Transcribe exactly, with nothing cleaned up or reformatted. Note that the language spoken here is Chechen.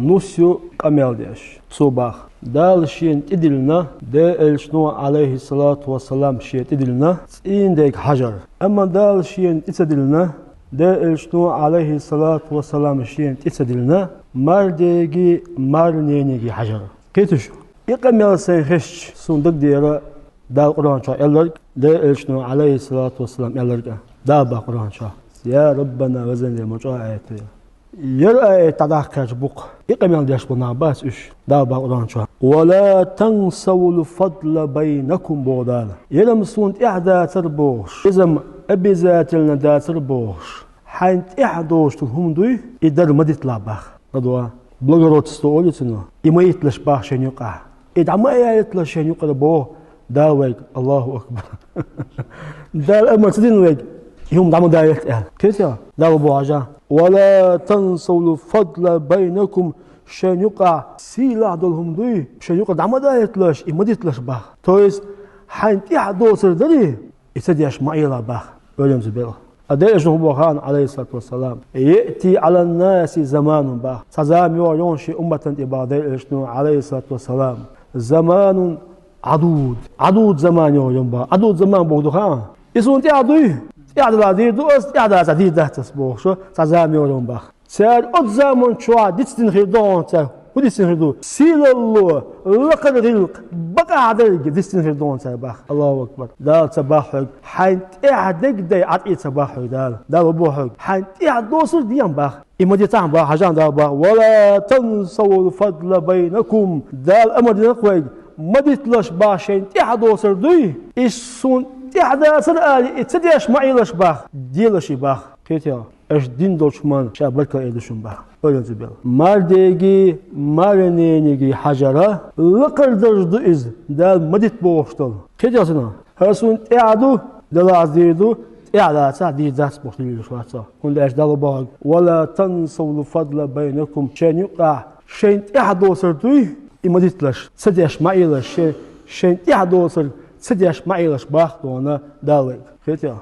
нус ю къамел деш. Цо бах: Дала шена тӀедиллина, Даьла Элчано, Ӏалайхи ссалату вассалам, шена тӀедиллина цӀийнан дега хьажар. Амма Дала шена тӀе ца диллина, Даьла Элчано, Ӏалайхи ссалату вассалам, шена тӀе ца диллина мар дега, мар нене хьажар. Кхетий шо? И къамел сайна хезча, сона дагадеара Дала Къуръан чу аьлларг, Даьла Элчано, Ӏалайхи ссалату вассалам, аьлларг а. Дала бах Къуръан чу: «Я Раббана, везан Даьла, ма чӀоагӀа аят я». Ер аят дӀадаккха кхаьча букъ. И къамел деш бола нах бац уьш. Дала бах Къуръан чу: «Ва ла тансавул фадла байнакум», боху Дала. Ер-м сона тӀехь дацар бохуш, иза-м обязательно дацар бохуш, хьайна тӀехь доцуш долу хӀума дуй, и дар ма диталахь бах. Ма дуа, благородство олий цунах, и ма йиталаш бах шайна юкъахь. И дӀа ма а ялийталаш шайна юкъара боху Дала вайга. Аллаху акбар! Дала амар ца дина вайга, и хӀума дӀа ма далийта аьлла. Кхетий? Дала боху хьажа: «Ва ла тансавул фадла байнакум», шайна юкъахь сийлахь долу хӀума дуй, шайна юкъара дӀа ма далийталаш, и ма диталаш бах. То есть, хьайна тӀехь доцур дарий, и ца деш ма Ӏелахь бах, ойла ца белахь. А Даьла Элчано хӀун боху хаьий, Ӏалайхи ссалату вассалам: «Яъти Ӏалан-наси заманун», бах. Цхьа зама йогӀу шен умматана тӀе, бах Даьла Элчано, Ӏалайхи ссалату вассалам. «Заманун Ӏадуд». Ӏадуд заман йогӀу бах. Ӏадуд заман бохург ду хаьий? И суна тӀехь дуй, тӀехь далахь дийр ду ас, тӀехь далахь дийр дац ас бохуш, цхьа зама йогӀу бах. Цара оцу заман чохь дицдина хир ду хьуна цара. ХӀун дицдина хир ду? Сийлалло, лакхара гӀиллакх, бакъахь дерг дицдина хир ду хьуна цара бах. Аллаху акбар! Дала ца бах хьоьга, хьайна тӀехь дерг дай Ӏад и ца бах хьоьга Дала. Дала боху хьоьга, хьайна тӀехь доцур дехьа бах. И ма дитахь бах, хьажахь, Дала бах: «Ва ла тансавул фадла байнакум». Дала амар дина-кх вайга, ма диталаш бах шайна тӀехь доцур дуй, и суна тӀехь дацар али, и ца деш ма Ӏелаш бах, делаш и бах. Кхетий? Аша дина долчу хӀуманна ша баркалла эр ду шуна бах. Ойла ца белахь. Мар дега, мар нене хьажар лакхара дарж ду иза, Дала ма дита бохуш долу. Кхетий цунах? ХӀара суна тӀехь ду, далахь дийр ду, тӀехь дацахь дийр дац бохуш дийр ду вац. ХӀунда аьлча Дала боху: «Ва ла тансавул фадла байнакум», шайна юкъахь шайна тӀехь доцур дуй, и ма диталаш, ца деш ма Ӏелаш, шайн, шайна тӀехь доцург ца деш ма Ӏелаш бах тхуна Дала. Кхетий?